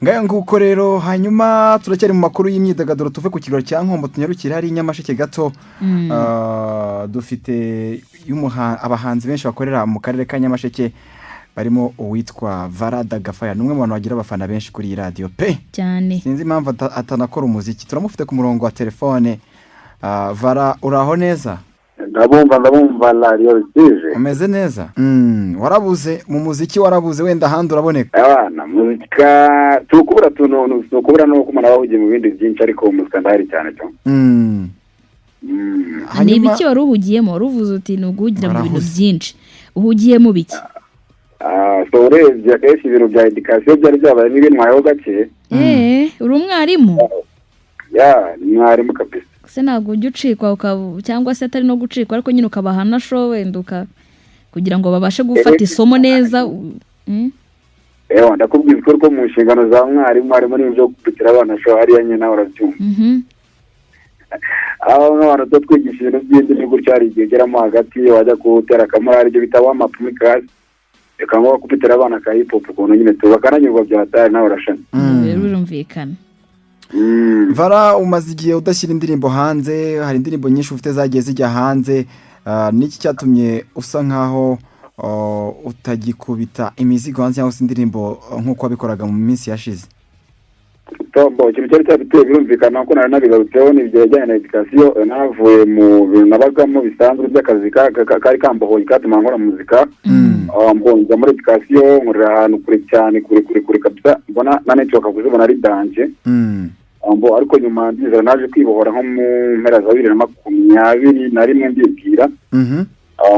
Ngayo nguko rero. Hanyuma turacyari mu makuru y'imyidagaduro. Tuve ku kirwa cya Nkombo, tunyarukire hari Nyamasheke gato. Dufite abahanzi benshi bakorera mu karere ka Nyamasheke, barimo uwitwa Varada Gafaya. Ni umwe mu bantu bagira abafana benshi kuri iyi radiyo pe. Cyane. Sinzi impamvu atanakora umuziki. Turamufite ku murongo wa telefone. Vara, uraho neza? Ndabumva, ndabumva, radiyo Rusizi. Umeze neza? Warabuze mu muziki, warabuze, wenda ahandi uraboneka. Abana muzika tukubura tuntu, tukubura nuko umuntu aba ahugiye mu bindi byinshi, ariko muzika ndahari cyane cyo. Ni ibiki wari uhugiyemo? Wari uvuze uti ni uguhugira mu bintu Warahuze. byinshi. Uhugiye mu biki? So urebye akenshi ibintu bya éducation byari byabaye nk'ibintwayeho gake. Uri umwarimu? Ya, ni mwarimu kabisa. Se ntabwo ujya ucikwa cyangwa se atari no gucikwa, ariko nyine ukabaha na show wenda kugira ngo babashe gufata isomo neza? Ewa, ndakubwiza ukuri ko mu nshingano za mwarimu harimo n'ibyo byo gukubitira abana show hariya nyine, nawe urabyumva. Aho nk'abantu tuba twigisha ibintu by'indimi gutyo, hari igihe ugeramo hagati wajya gutera akamorari, ibyo bita warm up muri class, reka ngo bakubitira abana ka hip hop ukuntu nyine tu bakananyurwa bya hatari, nawe urashana. Rero birumvikana. Vara, umaze igihe udashyira indirimbo hanze. Hari indirimbo nyinshi ufite zagiye zijya hanze. Niki cyatumye usa nkaho utagikubita imizigo hanze cyangwa se indirimbo nk'uko wabikoraga mu minsi yashize? Tombo, ikintu cyari cyabiteye birumvikana ko nari nabigarutseho, ni ibyo bijyanye na éducation. Navuye mu bintu nabagamo bisanzwe by'akazi kari kambohoye katuma nkora muzika. Mbonza muri éducation, nkorera ahantu kure cyane, kure kure kure kabisa, mbona na network kuzibona ari danger. Mbo ariko nyuma ndizera naje kwibohora nko mu mpera za 2021, ndibwira.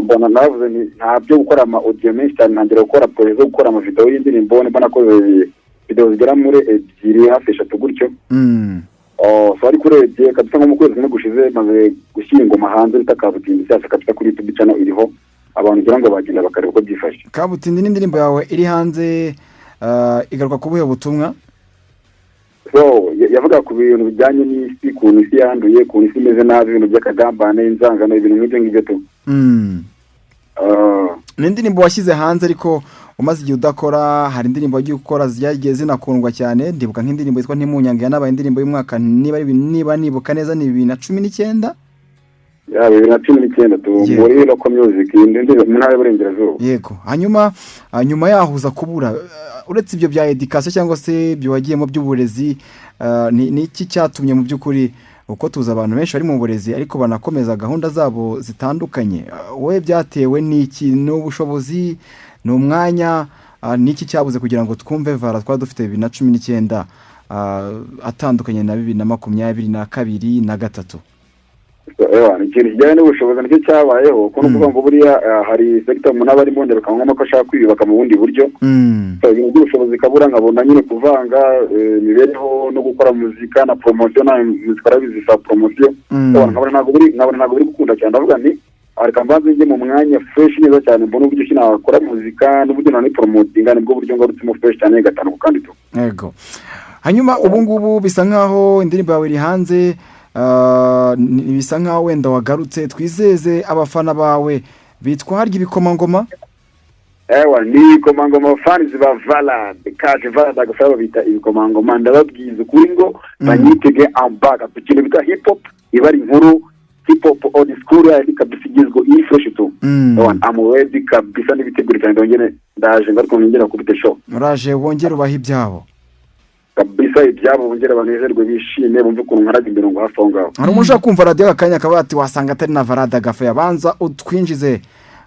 Mbona navuze nti nta byo gukora ama audio menshi cyane, ntangira gukora projet zo gukora amavideo y'indirimbo. Nibwo nakoze video zigera muri ebyiri, hafi eshatu gutyo. Oh, so ariko urebye kabisa nko mu kwezi kumwe gushize maze gushyira ingoma hanze bita Kabutindi nshyashya kabisa kuri YouTube channel iriho, abantu ngira ngo bagenda bakareba uko byifashe. Kabutindi n'indirimbo yawe iri hanze, igaruka ku buhe butumwa? So yavuga ku bintu bijyanye n'isi, ukuntu isi yanduye, ukuntu isi imeze nabi, ibintu by'akagambane, inzangano, ibintu nk'ibyo ngibyo tu. Ni indirimbo washyize hanze ariko umaze igihe udakora. Hari indirimbo wagiye ukora zagiye zinakundwa cyane. Ndibuka nk'indirimbo yitwa Ntimunyange, yanabaye indirimbo y'umwaka, niba nibuka neza ni 2019. Ya, 2019 tu. Muri local music mu ntara y'Uburengerazuba. Yego. Hanyuma nyuma yaho uza kubura. Uretse ibyo bya éducation cyangwa se ibyo wagiyemo by'uburezi, ni iki cyatumye mu by'ukuri, uko tuzi abantu benshi bari mu burezi ariko banakomeza gahunda zabo zitandukanye, wowe byatewe n'iki? Ni ubushobozi? Ni umwanya? Ni iki cyabuze kugira ngo twumve Vara twari dufite 2019 atandukanye na 2022 na gatatu? So, ewa, ni ikintu kijyanye n'ubushobozi nicyo cyabayeho, kuko ni ukuvuga ngo buriya hari sector umuntu aba arimo, bikaba ngombwa ko ashaka kwiyubaka mu bundi buryo. So, ibintu by'ubushobozi kabura, nkabona nyine kuvanga imibereho no gukora muzika na promotion, na muzika urabizi sa promotion. So, nkabona ntabwo biri gukunda cyane. Ndavuga nti reka mbanze njye mu mwanya fresh neza cyane, mbone uburyo ki nakora muzika n'uburyo nanipromotinga, nibwo buryo ngarutsemo fresh cyane gatanu ku kandi tu. Yego. Hanyuma ubu ngubu bisa nkaho indirimbo yawe iri hanze, bisa nkaho wenda wagarutse. Twizeze abafana bawe bitwa harya ibikomangoma? Ewa, ni ibikomangoma, fans ba Valade Kaje, Valade agafaya babita ibikomangoma. Ndababwiza ukuri ngo banyitege ambaga ku kintu bita hip hop, iba ari inkuru hip hop old school yari kabisa igezweho, iyi fresh tu. Ewa, I'm ready kabisa, n'ibiteguro cyane, ndongere ndaje ngaruka nongera kubita show. Uraje wongere ubahe ibyabo. Kabisa, ibyabo, bongere banezerwe, bishime, bumve ukuntu nkaraga imirongo hafi aho ngaho. Hari umuntu ushaka kumva radiyo aka kanya akaba ati wasanga atari na Varada Gafaya. Banza utwinjize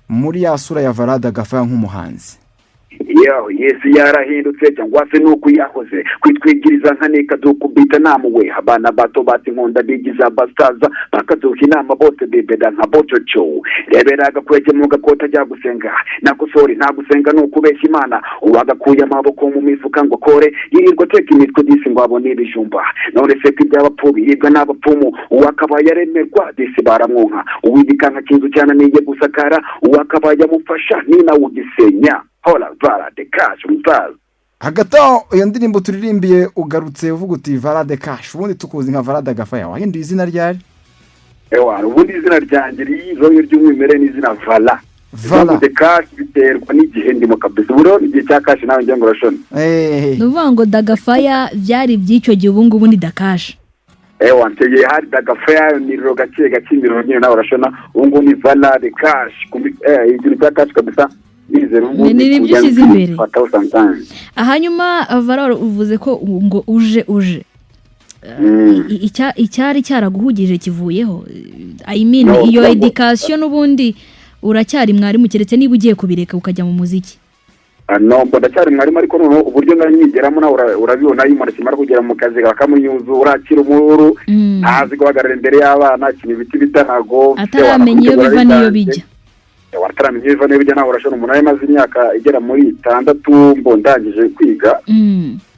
muri ya sura ya Varada Gafaya nk'umuhanzi. Yo, Yesu yarahindutse cyangwa se nuko yahoze kwitwigiriza nkanika dukubita namuwe abana bato bati nkunda bigiza basaza bakaduha inama bose bibeda nka bococo rebera agakwege mu gakota ajya gusenga nakosori nta gusenga ni ukubeshya Imana. Uwagakuye amaboko mu mifuka ngo akore, yirirwa ateka imitwe disi ngo abone ibijumba. None se ko iby'abapfu biribwa n'abapfumu, uwakabaye aremerwa disi baramwonka, uwibika kinzu cyananiye gusakara, uwakabaye amufasha ni nawe ugisenya. Hola, Vara de Cash umusaza. Hagati aho, iyo ndirimbo turirimbiye ugarutse uvuga uti Varade Cash, ubundi tukuzi nka Varade Gafaya. Wahinduye izina ryari? Ewa, ubundi izina ryanjye rizoyo ry'umwimerere ni izina Vala. Vala. The Cash biterwa n'igihe ndimo kabisa. Ubu rero igihe cya cash, nawe ngira ngo urashona. Ni ukuvuga ngo Dagafaya byari iby'icyo gihe, ubu ngubu ni The Cash. Ewa, icyo gihe hari Dagafaya, imiriro gake gake, imiriro nyine, nawe urashona. Ubu ngubu ni Vala The Cash. Ikintu cya cash kabisa nizera ubu ngubu. Ni nibyo ushyize imbere. Fataho sometimes. Hanyuma Vala, uvuze ko ngo uje icyari cyaraguhugije kivuyeho, I mean, No, iyo ntabwo- education n'ubundi uracyari mwarimu, keretse niba ugiye kubireka ukajya mu muziki. Ah, no, mbo ndacyari mwarimu, ariko noneho uburyo nari nigeramo nawe urabibona, iyo umuntu akimara kugera mu kazi bakamunyuza, urakira umururu, ntazi guhagarara imbere y'abana, akina ibiti bitanago. Ataramenya iyo biva n'iyo bijya. Ataramenya iyo biva n'iyo bijya, nawe urashobora. Umuntu yari amaze imyaka igera muri 6 mbo ndangije kwiga.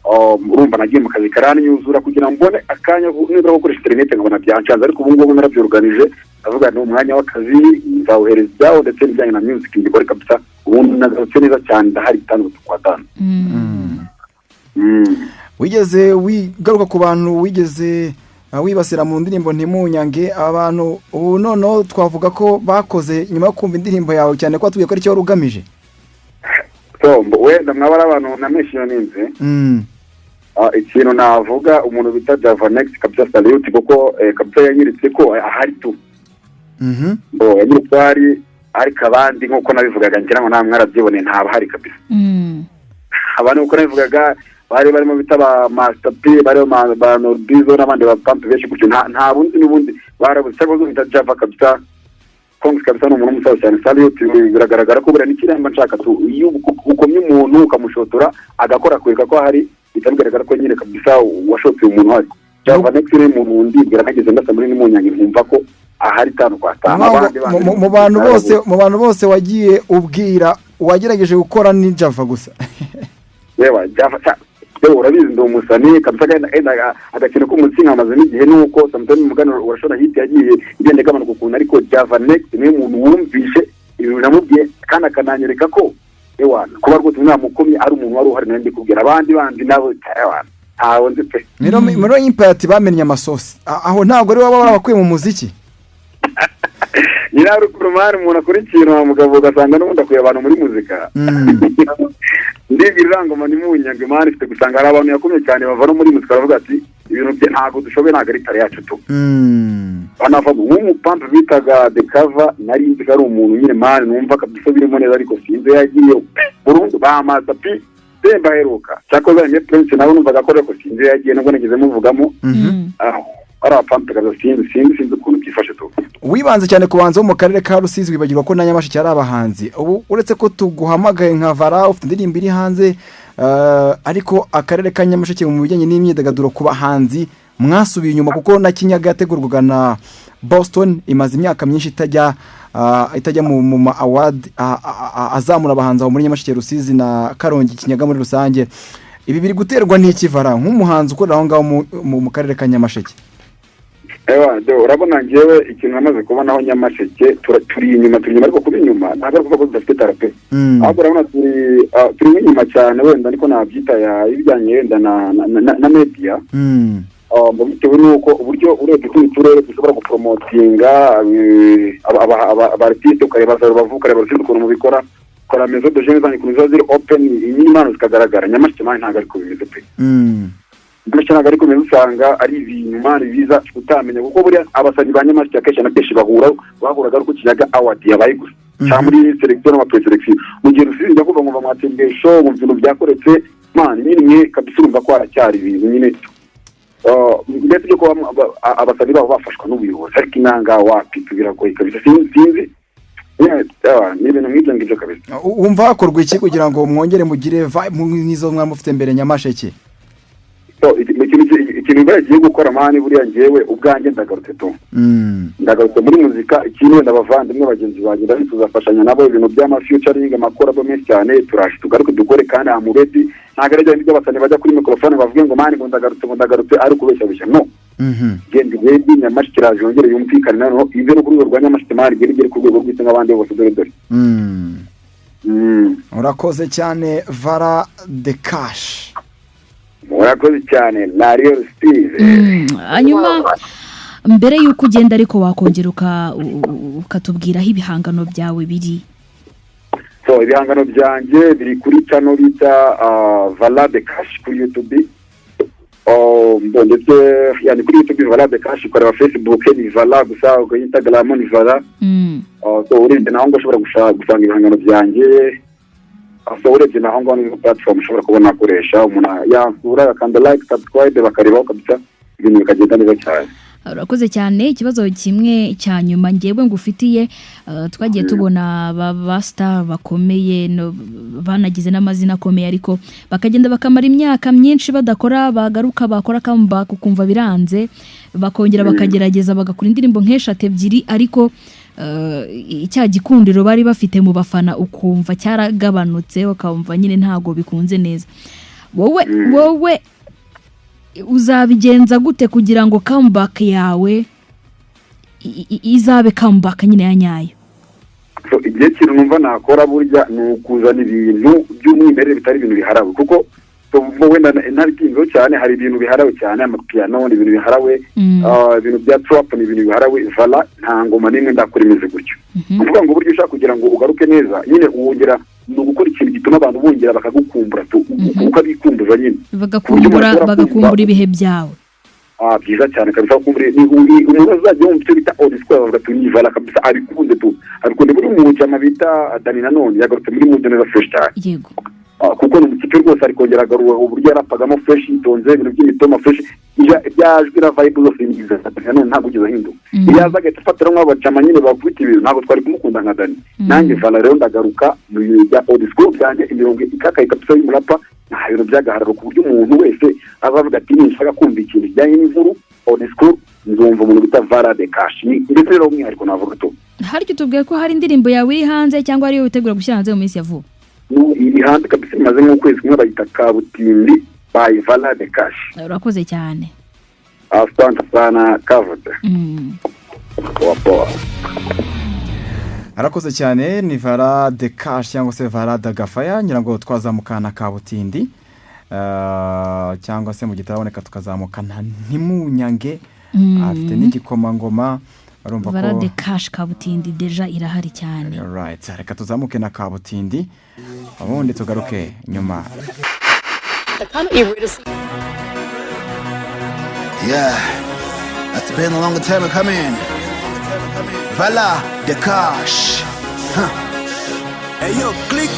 Urumva nagiye mu kazi karanyuzura kugira ngo mbone akanya nibura gukoresha interineti, nkabona byancanze. Ariko ubu ngubu narabyoruganije, ndavuga ni umwanya w'akazi nzawuhereza ibyawo, ndetse n'ibijyanye na music mbikore kabisa. Ubundi nagarutse neza cyane, ndahari 5 kwa 5. Wigeze wigaruka ku bantu wigeze wibasira mu ndirimbo Ntimunyange? Abantu ubu noneho twavuga ko bakoze nyuma yo kumva indirimbo yawe, cyane ko watubwiye ko aricyo wari ugamije. So wenda mwaba ari abantu nameshiyoninze. Ikintu navuga, umuntu bita Java Next kabisa, salute, kuko kabisa yanyiritse ko ahari tu. Bo yanyeretse ko ahari, ariko abandi nk'uko nabivugaga, ngira ngo namwe mwarabyiboneye, ntabahari kabisa. Abantu nk'uko nabivugaga bari barimo bita ba Master P, bari ba Norbizo n'abandi ba Pampe benshi gutyo, nta bundi n'ubundi barabuze. Cyangwa se bita Java kabisa, Kongs kabisa, ni umuntu w'umusaza cyane, salute. Biragaragara ko buriya n'ikiremba nshaka tu, iyo ukomye umuntu ukamushotora agakora akwereka ko ahari, bihita bigaragara ko nyine kabisa washoteye umuntu uhari. Java Next ni umuntu ndibwira nageze ndasa muri Nimunyange, nkumva ko ahari 5 kwa 5. Abandi bandi Mu bantu bose, mu bantu bose wagiye ubwira, uwagerageje gukora ni Java gusa. Yewe Java, yewe urabizi ndi umusani kabisa, kandi agakino k'umutsi nkamaze n'igihe, nuko sometimes umugani urashobora hit yagiye igenda igabanuka ukuntu, ariko Java Next niwe muntu wumvishe ibintu namubwiye kandi akananyereka ko ewana kuba rwose mwamukomye ari umuntu wari uhari. Nawe ndikubwira abandi bandi nabo, ewana ntawe nzi pe. Miro Impact bamennye amasosi. Aho ntabwo ari waba warabakuye mu muziki? Nyiraruguru man, umuntu akora ikintu wa mugabo, ugasanga n'ubundi akuye abantu muri muzika. Ndibwira irangoma Ntimunyange man, ifite gusanga hari abantu yakomye cyane bava no muri muzika, baravuga ati ibintu bye ntabwo dushoboye, ntabwo ari tare yacu tu. Banavamo nk'umupampe bitaga The Cover, nari nzi ko ari umuntu nyine man numva kabisa birimo neza, ariko sinzi yagiye burundu. Ba Master P Demba aheruka, cyakoze Aime Prince nawe numvaga ko, ariko sinzi yagiye nubwo nigeze muvugamo. Ari abapampe kabisa, sinzi ukuntu byifashe tu. Wibanze cyane ku bahanzi bo mu karere ka Rusizi, wibagirwa ko na Nyamasheke ari abahanzi. Ubu uretse ko tuguhamagaye nka Vara ufite indirimbo iri hanze, ariko akarere ka Nyamasheke mu bijyanye n'imyidagaduro ku bahanzi mwasubiye inyuma, kuko na Kinyaga yategurwaga na Boston imaze imyaka myinshi itajya mu ma award azamura abahanzi aho muri Nyamasheke, Rusizi na Karongi, Kinyaga muri rusange. Ibi biri guterwa n'iki, Vara, nk'umuhanzi ukorera aho ngaho mu karere ka Nyamasheke? Ewa do, urabona njyewe ikintu namaze kubonaho, Nyamasheke turi inyuma, turi inyuma, ariko kuba inyuma ntabwo ari ukuvuga ko tudafite tarape. Ahubwo urabona turi inyuma cyane, wenda niko nabyita, ya ibijyanye wenda na media. Bitewe n'uko uburyo urebye utundi turere dushobora gupromotinga aba artiste, ukareba za Rubavu, ukareba Rusizi ukuntu mubikora, ukora maison de jeunes zanyu ukuntu ziba ziri open, impano zikagaragara. Nyamasheke man ntabwo ariko bimeze pe. Nyamasheke ntabwo ariko bimeze, usanga ari ibintu man biza utamenya, kuko buriya abasanyi ba Nyamasheke akenshi na kenshi bahuraga ari uko Kinyaga Award yabaye gusa, cyangwa muri sélection n'amapreselection. Mu gihe Rusizi njya kuva ngo mwatembeye show mu bintu byakoretse man nyine mwe kabisa, urumva ko haracyari ibintu nyine mbese byo kuba abasanyi babo bafashwa n'ubuyobozi, ariko inanga wapi, biragoye kabisa, sinzi sinzi. Ni ibintu nk'ibyo ngibyo kabisa. Wumva hakorwa iki kugira ngo mwongere mugire vibe nk'izo mwari mufite mbere Nyamasheke? So, ikintu buriya giye gukora man, buriya njyewe ubwanjye ndagarutse tu. Ndagarutse muri muzika. Ikindi wenda abavandimwe bagenzi banjye ndabifuza afashanya nabo ibintu by'ama featuring, amakorabo menshi cyane. Turaje tugaruke dukore, kandi am ready. Ntabwo ari bya by'abasani bajya kuri mikorofone bavuge ngo man ngo ndagarutse, ngo ndagarutse, ari ukubeshya beshya, no. Genda ready, Nyamasheke iraje yongere yumvikane, noneho ive no ku rwego rwa Nyamasheke man, igere igere ku rwego rw'isi nk'abandi bose, dore dore. Urakoze cyane, Vara The Cash. Murakoze cyane, Nariyo Steve. Hanyuma mbere y'uko ugenda ariko wakongera ukatubwira aho ibihangano byawe biri? Bo, ibihangano byanjye biri kuri channel bita Vala de Cash kuri YouTube. Oh, bo, ndetse yani kuri YouTube Vala de Cash, ukareba Facebook ni Vala gusa, uka Instagram ni Vala. So urebye naho ngo ushobora gusanga ibihangano byanjye. So urebye naho ngaho nizo platform ushobora kubona akoresha, umuntu yansura agakanda like, subscribe, bakarebaho kabisa, ibintu bikagenda neza cyane. Urakoze cyane. Ikibazo kimwe cya nyuma ngewe ngufitiye, twagiye tubona ba star bakomeye banagize n'amazina akomeye, ariko bakagenda bakamara imyaka myinshi badakora, bagaruka bakora comeback ukumva biranze, bakongera bakagerageza bagakora indirimbo nk'eshatu, ebyiri, ariko cya gikundiro bari bafite mu bafana ukumva cyaragabanutse, ukumva nyine ntabwo bikunze neza. Wowe uzabigenza gute kugira ngo comeback yawe izabe comeback nyine ya nyayo? So igihe kintu numva nakora burya ni ukuzana ibintu by'umwimerere, bitari ibintu biharawe, kuko so, wenda ntabitinzeho cyane, hari ibintu biharawe cyane, amapiyano ni ibintu biharawe, ibintu bya trap ni ibintu biharawe. Vala nta ngoma n'imwe ndakora imeze gutyo. Ni ukuvuga ngo uburyo ushaka kugira ngo ugaruke neza nyine wongera ni ugukora ikintu gituma abantu bongera bakagukumbura tu, ukabikumbuza nyine. Bagakumbura ushobora bagakumbura kumva- ibihe byawe. Ah, byiza cyane kabisa. Kumbure ni umuntu azajya yumva icyo bita old school avuga ati ni Vala kabisa, abikunde tu, abikunde. Buri mujama bita Dani Nanone yagarutse muri mood neza, fresh cyane. Kuko ni umukipe rwose, ari kongera agarura uburyo yarapagamo fresh, yitonze, ibintu by'imitoma fresh, byajwi na vibe zose ni byiza. Dani Nanone ntabwo ugeze ahinduka. Iyo aza agahita afatira nk'abajama nyine bakubita ibintu, ntabwo twari kumukunda nka Dani. Nanjye Vala rero ndagaruka mu bintu bya old school byanjye, imirongo ikakaye kabisa y'umurapa, nta bintu by'agahararo, ku buryo umuntu wese azavuga ati ninshaka kumva ikintu kijyanye n'inkuru old school, nzumva umuntu bita Vala de Cash. Ni ndetse rero umwihariko navuga tu. Harya utubwiye ko hari indirimbo yawe iri hanze cyangwa ariyo witegura gushyira hanze mu minsi ya vuba? Iri hanze kabisa, imaze nk'ukwezi kumwe, bayita Kabutindi by Vala de Cash. Urakoze cyane. Asante sana, kavute. Poa poa. Arakoze cyane, ni Vala de Cash cyangwa se Vala da Gafaya. Ngira ngo twazamukana Kabutindi, cyangwa se mu gitaraboneka tukazamukana Ntimunyange, afite n'igikomangoma, urumva ko Vala de Cash, Kabutindi déjà irahari cyane. Alright, reka tuzamuke na Kabutindi, ubundi tugaruke nyuma. Yeah, that's been a long time coming. Vala the Cash. Huh. Eyo click.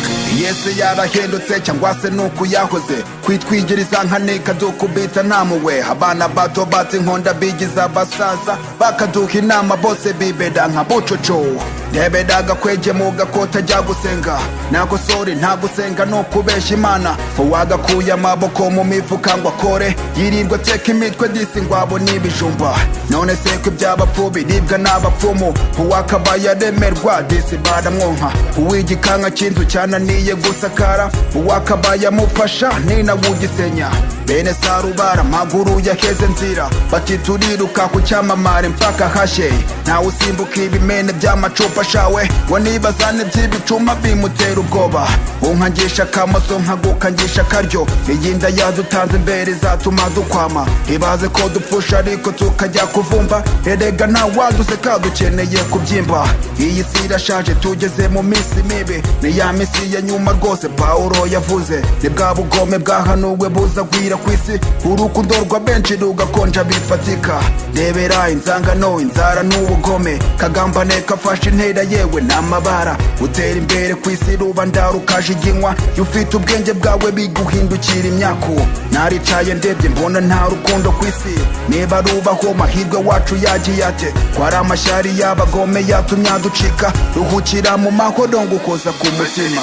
Yesu yarahindutse cyangwa se nuko yahoze kwitwigiriza nkanika dukubita ntamuwe. Abana bato bati inkonda bigiza abasaza, bakaduha inama bose bibeda nka bucucu. Ndebera agakwege mu gakota ajya gusenga, nagosore nta gusenga no kubeshya Imana. Uwagakuye amaboko mu mifuka ngo akore, yirirwa ateka imitwe disi ngo abone ibijumba. None se ko iby'abapfu biribwa n'abapfumu, uwakabaye aremerwa disi baramwonka? Uw'igikanka cy'inzu cyananiye gusakara, uwakabaye amufasha ni nawe ugisenya. Bene Sarubara amaguru yaheze nzira, bati turiruka ku cyamamare mpaka hashe. Ntawe usimbuka ibimene by'amacupa shawe, ngo nibazane by'ibicuma bimutera ubwoba. Unkangisha akamoso nkagukangisha akaryo, iyi nda yadutanze imbere izatuma dukwama. Ibaze ko dupfusha ariko tukajya kuvumba. Erega nta waduseka, dukeneye kubyimba. Iyi si irashaje, tugeze mu minsi mibi, ni ya minsi ya nyuma rwose Pawulo yavuze. Ni bwa bugome bwahanuwe buzagwira ku isi, urukundo rwa benshi rugakonja bifatika. Rebera inzangano, inzara n'ubugome, kagambane kafashe intera yewe n'amabara. Utera imbere ku isi rubanda rukajiginywa, iyo ufite ubwenge bwawe biguhindukira imyaku. Naricaye ndebye mbona nta rukundo ku isi. Niba rubaho mahirwe wacu yagiye ate? Ko ari amashyari y'abagome yatumye aducika. Ruhukira mu mahoro, ngukoza ku mutima.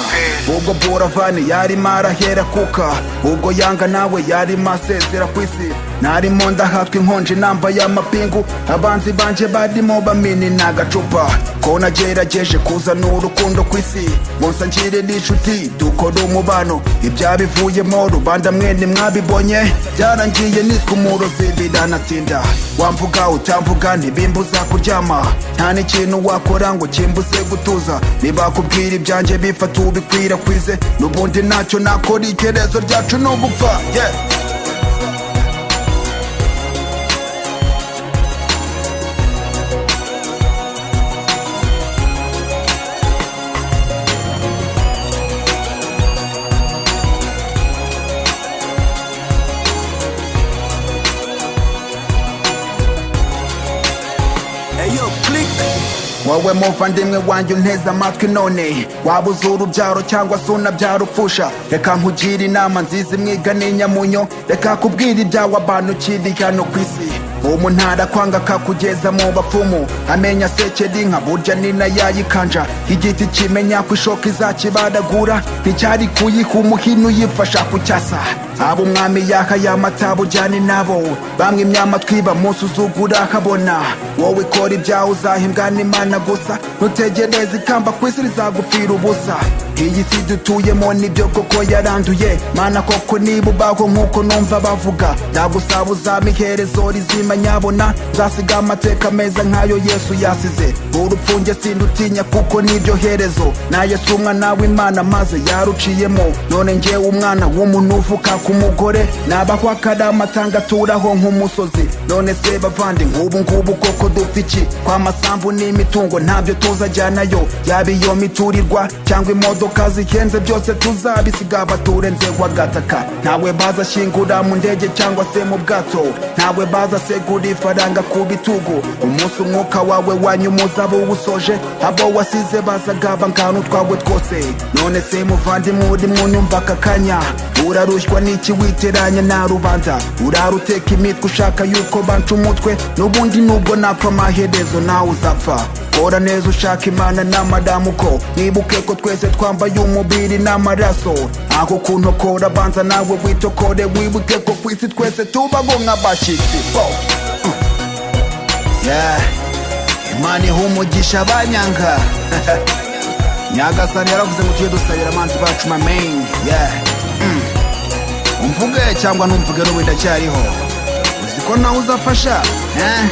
Ubwo Buravani yarimo arahera kuka, ubwo Yanga nawe yarimo asezera ku isi, narimo ndahatwa inkonje nambaye amapingu, abanzi banje barimo bamini n'agacupa. Ko nagerageje kuzana urukundo ku isi ngo nsangire n'inshuti dukora umubano, ibyabivuyemo rubanda mwene mwabibonye, byarangiye niswe umurozi biranatinda. Wamvuga utamvuga ntibimbuza kuryama, nta n'ikintu wakora ngo kimbuze gutuza. Nibakubwira ibyanjye bifata ubikwirakwize, n'ubundi ntacyo nakora, iherezo ryacu ni ugupfa, yeah. Wowe muvandimwe wanjye unteze amatwi none, waba uzi urubyaro cyangwa se unabyara upfusha, reka nkugire inama nziza imwiga n'inyamunyo. Reka kubwira ibyawe abantu ukiri hano ku isi. Umuntu arakwanga akakugeza mu bapfumu, amenya asekera inka burya ni na yayikanja. Igiti kimenya ko ishoka izakibaragura nticyari kuyiha umuhini uyifasha kucyasa. Abo umwami yahaye amata bujyane nabo, bamwe amatwi bamusuzugura akabona. Wowe ikora ibyawe uzahembwa n'Imana gusa, ntutegereze ikamba ku isi rizagupfira ubusa. Iyi si dutuyemo nibyo koko yaranduye. Mana koko, niba ubaho nk'uko numva bavuga, ndagusaba uzampa iherezo rizima nyabona, nzasiga amateka meza nk'ayo Yesu yasize. Urupfu njye sindutinya kuko nibyo herezo, na Yesu umwana w'Imana maze yaruciyemo. None njyewe umwana w'umuntu uvuka ku mugore, nabaho akarama ngaturaho nk'umusozi. None se bavandi, nk'ubu ngubu koko dupfa iki? Kwa masambu n'imitungo ntabyo tuzajyanayo, yaba iyo miturirwa cyangwa imodoka zihenze, byose tuzabisiga baturenzeho agataka. Ntawe bazashyingura mu ndege cyangwa se mu bwato, ntawe bazasegura ifaranga ku bitugu. Umunsi umwuka wawe wanyuma uzaba uwusoje, abo wasize bazagaba ngano twawe twose. None se muvandimwe uri mwunyumva aka kanya, urarushywa n'iki witeranya na rubanda? Uraruteka imitwe ushaka yuko banca umutwe? N'ubundi nubwo napfa, amaherezo nawe uzapfa. Kora neza ushaka Imana n'amaramuko, nibuke ko twese twambaye umubiri n'amaraso. Aho kuntokora banza nawe witokore, wibuke ko ku isi twese tubaho nk'abashyitsi. Bo. Yeah. Imana iha umugisha abanyanga. Nyagasani yaravuze ngo tujye dusabira abanzi bacu, my man. Yeah. Umvuge cyangwa ntumvuge, n'ubu ndacyariho. Uzi ko nawe uzafasha, eh?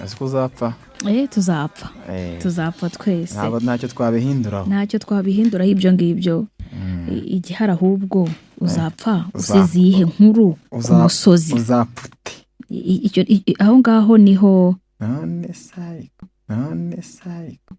Uzi ko uzapfa. Tuzapfa. Tuzapfa twese. Ntabwo ntacyo twabihinduraho. Ntacyo twabihinduraho ibyo ngibyo. Igihari ahubwo, uzapfa usize iyihe nkuru ku musozi? Uzapfa ute? Aho ngaho niho. None se ariko, none se ariko.